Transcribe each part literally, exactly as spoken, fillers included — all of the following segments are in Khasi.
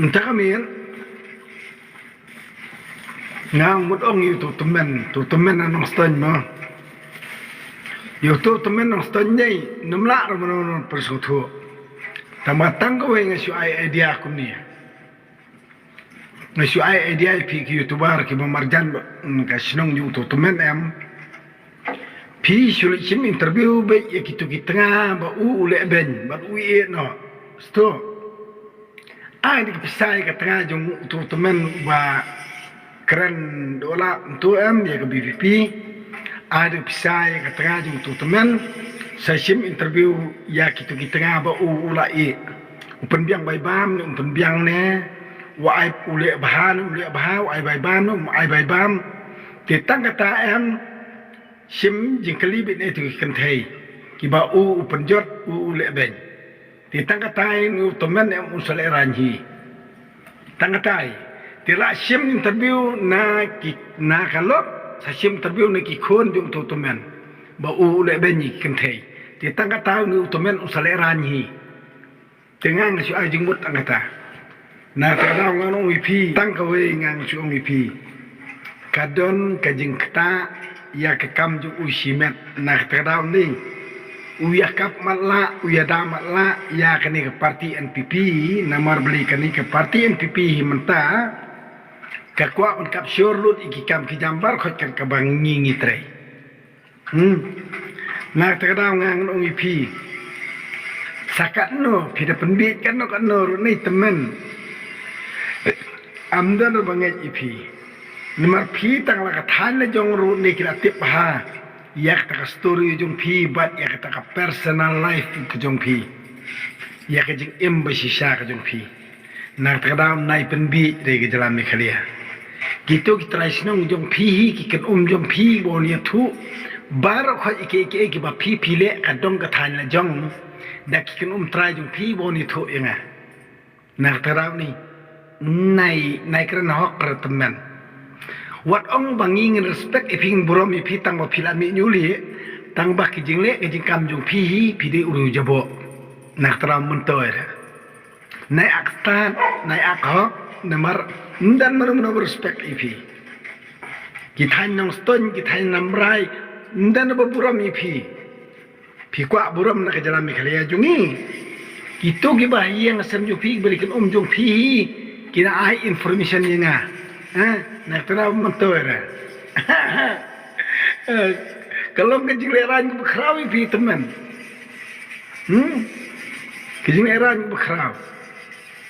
Mynta ka miet nga mut ong ïa uto u tymmen, uto u tymmen na Nongstoiñ mo. Ïa uto u tymmen Nongstoiñ dei, ym lah ruh mano mano ban pynsngewthuh. Tang ba tang kawei nga shu ai idea kumne. Nga shu ai idea ïa phi ki YouTuber kiba marjan bad ka shnong jong uto u tymmen em. Phi shu leit shim interview beit ïa kito ki tnga ba u u leh beiñ bad u ïeh noh. Sdang. Ai da ka pisa ïa ka tnga jong uto u tymmen uba kren dola mynta em ïa ka VPP. Ai da ka pisa ïa ka tnga jong uto u tymmen. Sa shim interview ïa kito ki tnga ba u u la ïeh. U pynbiang bai bam ne um pynbiang ne. U ai u leh bha ne um leh bha, u ai bai bam ne um ai bai bam. Te tang kata em. Shim jingkylli beit na ito ki kynthei kiba u u pynjot u u leh beiñ. Te tang katai une u tymmen em un sa lehraiñ hi. Tang katai. Te la shim interview na ki, na ka lok, sa shim interview na ki khun jong uto u tymmen ba u u leh beiñ ïa ki kynthei. Te tang katai une u tymmen un sa lehraiñ hi. Te nga nga shu ai jingmut tang kata. Na kata ka daw ngan ong ïa phi, tang kawei ngan shu ong ïa phi. Ka don ka jingktah ïa ka kam jong u shimet na kata ka daw ni. U ïa kap matlah, u ïa da matlah ïa kane ka parti NPP, namar balei kane ka parti NPP hi mynta ka kwah ban kap shor lut ïa ki kam ki jam baroh khoit kat kaba ngi ngi trei. Hmm. Na kata ka daw nga ngan ong ïa phi. Sa katno phi da pynbieit katno katno ruh ne tymmen. Ym don ruh ba ngeit ïa phi. Namar phi tang la ka thaiñ la jong ruh ne ki la tip bha ïa kata ka story jong phi bad ïa kata ka personal life ka jong phi. Ïa ka jingim ba shisha ka jong phi. Na kata ka daw nai pynbieit re ka jylla Meghalaya. Kito ki trai shnong jong phi hi, ki kynum jong phi ba wan ïathuh. Baroh khoit ïa kiei kiei kiba phi phi leh ka dong ka thaiñ la jong. Da ki kynum trai jong phi ba wan ïathuh ïa nga. Na kata ka daw ni nai, nai kren hok re tymmen. Wat ong ba ngi ngin respect ïa phi, ngin burom ïa phi tang ba phi la mih ñiuh lieh, tang ba ki jingleh ki jingkam jong phi hi phi dei u riew jaboh. Na kata ka daw myntoi re. Nai ak stad, nai ak hok, namar ym don mano mano ba respect ïa phi. Ki thaiñ Nongstoiñ, ki thaiñ Nambrai, ym don ba burom ïa phi. Phi kwah burom na ka jylla Meghalaya jong ngi. Kito kiba ha ïing ha sem jong phi, kiba leh kynum jong phi hi, ki na ai information ïa nga. Ha? Na kata ka daw myntoi re. Ka long ka jinglehraiñ kaba khraw ïa phi tymmen. Hmm? Ka jinglehraiñ kaba khraw.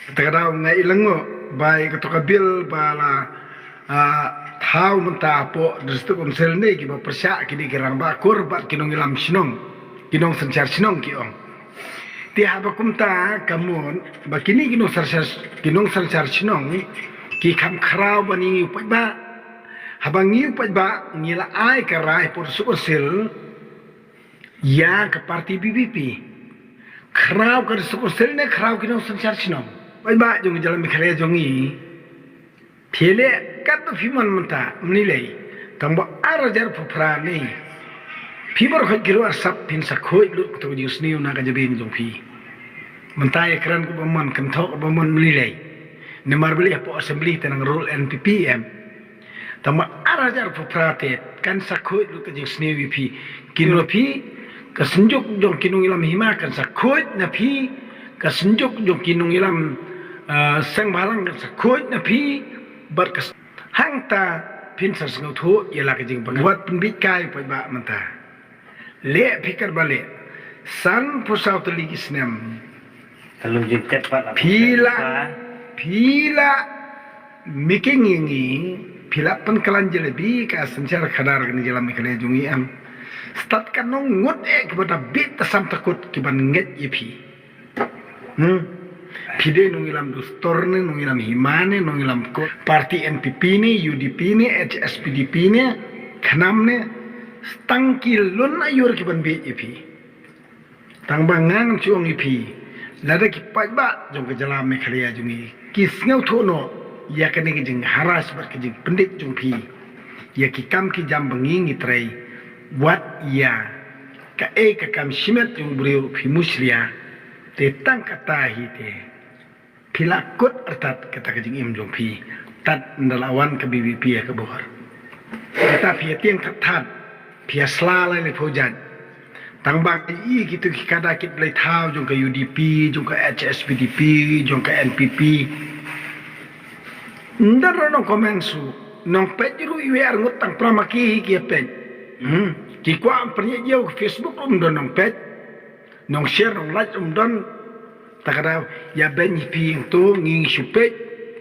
Kata ka daw nga i lyngngoh ba ïa kato ka bill ba la, ah, thaw mynta hapoh District Council ne kiba pyrshah ki dei ki rangbah kur bad ki nongïalam shnong, ki nongsynshar shnong ki ong. Te haba kumta ka mut ba kine ki nongsynshar, ki nongsynshar shnong ki kham khraw ban ïa ngi u paidbah. Haba ngi u paidbah ngi la ai ka rai hapoh District Council ïa ka parti VPP. Khraw ka District Council ne khraw ki nongsynshar shnong. Paidbah jong ka jylla Meghalaya jong ngi. Phi leh katba phi mon mynta, ym lei lei. Tang ba ar hajar arphew phra ne. Phi baroh khoit ki ruh arsap phin sa khuid lut kato ka jingsniew na ka jabieng jong phi. Mynta ïa kren kaba mon, kynthoh kaba mon, ym lei lei. Namar balei hapoh assembly te nang rule NPP em. Tang ba ar hajar arphew phra te kan sa khuid lut ka jingsniew ïa phi. Kin ïa phi, ka synjuk jong ki nongïalam hima kan sa khuid na phi, ka synjuk jong ki nongïalam, ah, seng bhalang kan sa khuid na phi, bad ka s-, hangta phin sa sngewthuh ïa la ka jingbakla. Wat pynbit kai u paidbah mynta. Leh phi katba leh. Sanphew saw tylli ki snem. Ka long jingtep pat la phi la, phi la making ïa ngi, phi la pynkylla jalebi ka synshar khadar kane ka jylla Meghalaya jong ngi em. Stad ka nongngut eh kiba da bit ta sam ta kut kiban ngeit ïa phi. Hmm. Phi dei nongïalam dustur ne, nongïalam hima ne, nongïalam ko-, parti NPP ne, UDP ne, HSPDP ne, KHNAM ne, tang ki lun aiur kiban bit ïa phi. Tang ba ngan shu ong ïa phi, lada ki paidbah jong ka jylla Meghalaya jong ngi ki sngewthuh noh ïa kane ka jingharas bad ka jingpyndik jong phi ïa ki kam ki jam ba ngi ngi trei, wat ïa kaei ka kam shimet jong u briew phi mushlia. Te tang kata hi te. Phi la kut artat kata ka jingim jong phi. Tad nda la wan ka B B P ha ka bor. Kata phi ïa tieng that that. Phi ïa sla lai lai phew jait. Tang ba i kitu ki kada kit blei thaw jong ka U D P, jong ka H S P D P, jong ka N P P. Nda ro nong comment su. Nong peit ru iwe ar ngut tang prama ki hi ki peit. Hmm. Ki kwah pynïa jeu Facebook um don nong peit. Nong share nong like um don. Ta ka daw ïa ben hi phi ïing tu ngin shu peit.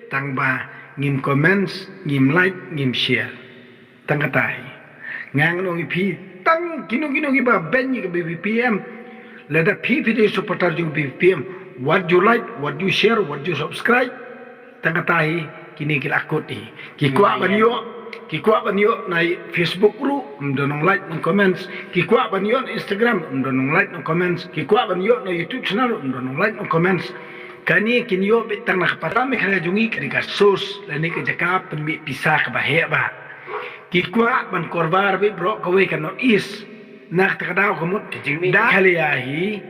Tang ba ngim comments, ngim like, ngim share. Tang kata hi. Ngang nong hi phi tang kino kino ki ba ben hi ka B B P M. Lada phi phi de supporter jong B B P M. What you like, what you share, what you subscribe. Tang kata hi kini ki la kut hi. Ki kwah ban ïoh, ki kwah ban ïoh na Facebook ru, um don nong like nong comments. Ki kwah ban ïoh na Instagram, um don nong like nong comments. Ki kwah ban ïoh na YouTube channel, um don nong like nong comments. Kani kin ïoh bit tang na ka para Meghalaya jong ngi kani ka source lane ka jaka pynmih pisa ka ba heh ba. Ki kwah ban korbar bit bro kawei ka North East. Na kata ka daw ka mut Meghalaya hi.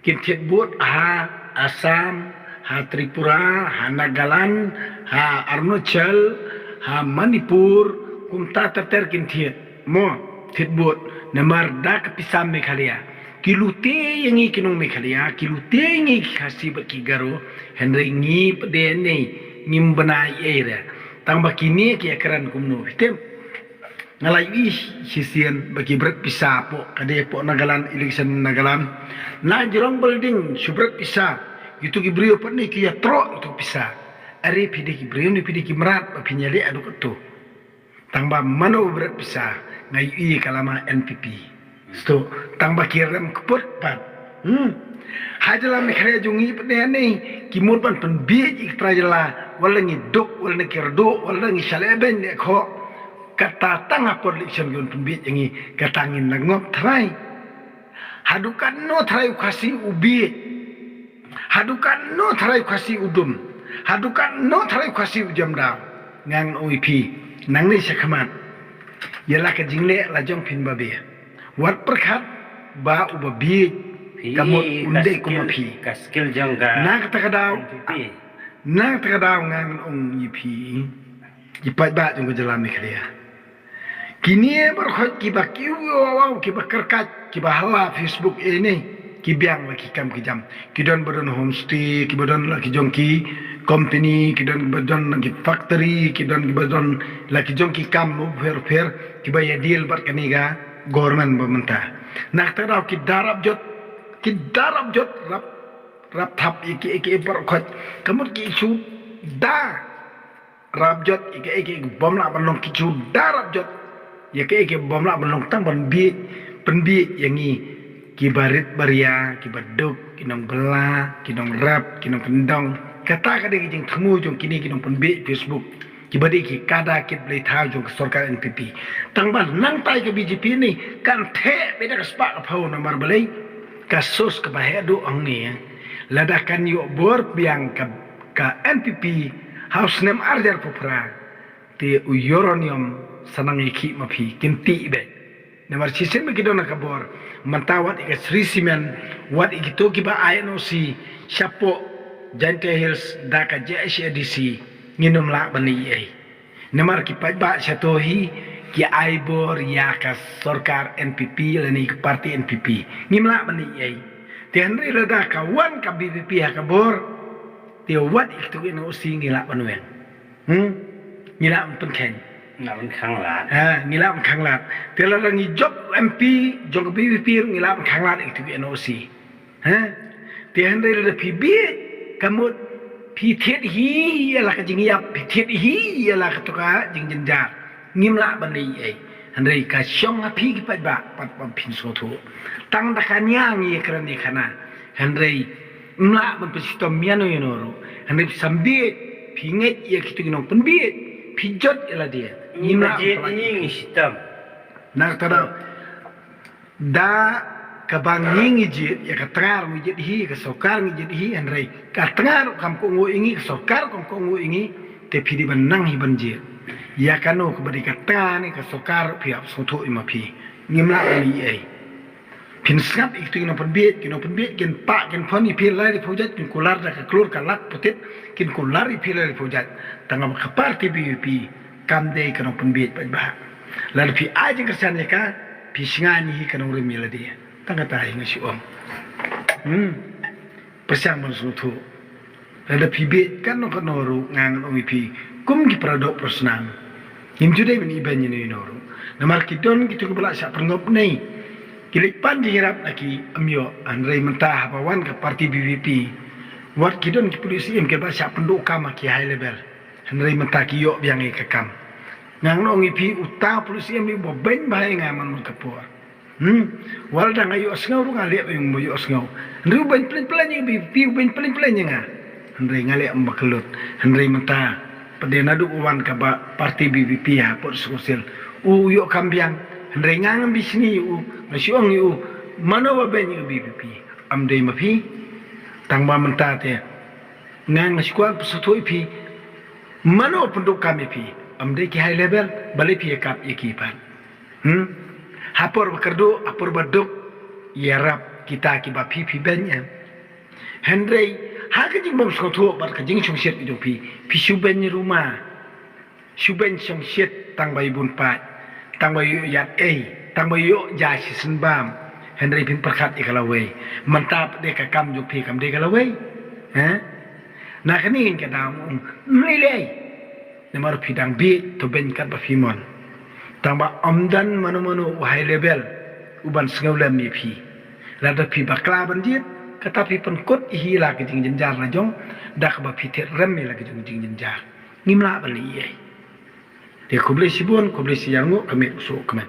Kin thied bud ha Assam, ha Tripura, ha Nagaland, ha Arunachal, ha Manipur, kumta ter ter kin thied. Mo, thied bud, namar da ka pisa Meghalaya. Ki lute ïa ngi ki nong Meghalaya, ki lute ïa ngi ki Khasi bad ki Garo, hynrei ngi pdeng ne, ngim bna ei ei re. Tang ba kine ki ïa kren kumno, phi tip. Nga la ïohi shisien ba ki bret pisa hapoh, ka dei hapoh Nagaland, election Nagaland. Na jrong building shu bret pisa, kitu ki briew pat ne ki ïa troh kitu pisa. Are phi dei ki briew ne phi dei ki mrad ba phin ïa leh haduh katto. Tang ba mano ba bret pisa, nga ïohi ka lama N P P. Sto, tang ba ki rem kput pat. Hmm. Ha jylla Meghalaya jong ngi pat ne ne, ki mut ban pynbiej ïa ki trai jylla, wat la ngi duk, wat la ngi kyrduh, wat la ngi shaleh beiñ ne khoh. Kata tang ha por election ki ban pynbiej ïa ngi, kata ngin la ngop trai. Haduh katno trai u Khasi u biej. Haduh katno trai u Khasi u dum. Haduh katno trai u Khasi u jam daw. Ngan ong ïa phi, nangne shakhmat. Ïa la ka jingleh la jong phin ba biej. Wat pyrkhat ba u ba biej. Phi ka mut un dei kum ma phi. Ka skill jong ka. Na kata ka daw. N P P. Na kata ka daw ngan ong ïa phi. Ki paidbah jong ka jylla Meghalaya. Kine baroh khoit ki ba kiew wow wow, ki ba kyrkhat, ki ba hala Facebook ïa ne. Ki biang la ki kam ki jam. Ki don ba don homestay, ki ba don la ki jong ki company, ki don ba don la ki factory, ki don ki ba don la ki jong ki kam u pher pher, ki ba ïa deal bad kane ka government ba mynta. Na kata ka daw ki da rap jot, ki da rap jot, rap, rap thap ïa ki, ïa ki baroh khoit. Ka mut ki shu da rap jot, ïa ki, ïa ki bym lah ban long ki shu da rap jot. Ïa ki, ïa ki bym lah ban long tang ban biej, pynbiej ïa ngi. Ki ba rit ba ria, ki ba duk, ki nongbylla, ki nongrep, ki nongkyndong. Kata ka dei ka jingthmu jong kine ki nongpynbiej Facebook. Ki ba dei ki kada kit blei thaw jong ka sorkar N P P. Tang ba nangta ïa ka B J P ne, kan theh beit da ka spah ka phew namar balei. Ka source ka ba heh duh hangne. Lada kan ïoh bor biang ka, ka N P P, ha u snem ar hajar phew phra. Te u uranium sa nang ïa khih ma phi, kin tih beit. Namar shisien ba ki don ha ka bor, mynta wat ïa ka Shree Cement, wat ïa kito ki ba ai N O C, shapoh Jaintia Hills, da ka J H A D C, ngin ym lah ban ïa ei. Namar ki paidbah shato hi, ki ai bor ïa ka sorkar N P P, lane ka party N P P. Ngim lah ban ïa ei. Te hynrei lada ka wan ka B P P ha ka bor, te wat ïa kito ki N O C ngi lah ban weng. Hmm? Ngi lah ban pynkheiñ. Lah ban khanglad. Ha, ngi lah ban khanglad. Te lada ngi jop M P, jong ka B P P, ngi lah ban khanglad ïa kito ki N O C. Ha? Te hynrei lada phi biej, ka mut, phi thied hi, ïa la ka jingïap, phi thied hi, ïa la ka to ka jingjynjar. Ngim lah ban leh ei. Hynrei ka shong ha phi ki paidbah, pat ban phin sngewthuh. Tang da ka nia ngi ïa kren ïa kana. Hynrei, ym lah ban pynshitom ïano ïano ruh. Hynrei phi sam biej, phi ngeit ïa kito ki nongpynbiej, phi jot ïa lade. Ngim lah ban pyllait. Ngi shitom. Na kata daw. Da kaba ngi ngi jied, ïa ka tnga ruh ngi jied hi, ïa ka sorkar ngi jied hi, hynrei ka tnga ruh kam kohnguh ïa ngi, ka sorkar kam kohnguh ïa ngi, te phi dei ban nang hi ban jied. Ïa kano kaba dei ka tnga ne ka sorkar ruh phi hap sngewthuh ïa ma phi. Ngim lah ban ïa ei. Phin sngap ïa kito ki nongpynbiej, ki nongpynbiej kin pah kin phone ïa phi lai lai phew jait, kin kular da ka klur ka lak putit, kin kular ïa phi lai lai phew jait. Tang ba ka party B B P kam dei ka nongpynbiej paidbah. Lada phi ai jingkyrshan ïa ka, phi shngaiñ hi ka nongrim ïa lade. Tang kata hi nga shu ong. Hmm. Pyrshang ban sngewthuh. Lada phi bieit katno katno ruh nga ngan ong ïa phi kum ki para doh para snam. Ngim ju dei ban ibeiñ ïano ïano ruh. Namar ki don kito kiba la shah pynngop nei. Ki leit pan jingïarap na ki ym ïoh, hynrei mynta haba wan ka party B B P. Wat ki don ki pule C M kiba shah pynduh kam ha ki high level. Hynrei mynta ki ïoh biang ïa ka kam. Nga ngan ong ïa phi uta u pule C M uba beiñ bha ïa nga man ka por. Hmm. Wat la dang ïohsngew ruh nga leh ïa u ba ïohsngew. Hynrei u beiñ plein plein ïa ka B B P, u beiñ plein plein ïa nga. Hynrei nga leh ym ba kyllut. Hynrei mynta pat de naduh u wan kaba party B B P ha pud Council. U ïoh kam biang. Hynrei nga ngam bishni ïa u, nga shu ong ïa u. Mano ba beiñ ïa ka B B P? Ym dei ma phi. Tang ba mynta te nga nga shu kwah pynsngewthuh ïa phi. Mano pynduh kam ïa phi? Ym dei ki high level, balei phi ïakap ïa ki pat? Hmm? Ha por ba kyrduh, ha por ba duk, ïarap kita kiba phi phi beiñ em. Hynrei ha ka jingbym sngewthuh bad ka jingshongshit ka jong phi, phi shu beiñ ruma. Shu beiñ shongshit tang ba ïa bun paid, tang ba ïoh ïaid ei, tang ba ïoh ja shisien bam. Hynrei phim pyrkhat ïa ka lawei. Mynta pat de ka kam jong phi kam dei ka lawei. He? Na kane ka daw ym lei lei. Namar phi dang bieit to beiñ katba phi mon. Tang ba ym don mano mano u high level u ban sngewlem ïa phi. Lada phi bakla ban jied, kata phi pynkut hi la ka jingjynjar la jong, da kaba phi thied rem ïa la ka jong jingjynjar. Ngim lah ban leh ei ei. Te khublei shibun, khublei shihajar nguh, ka miet u suh kmen.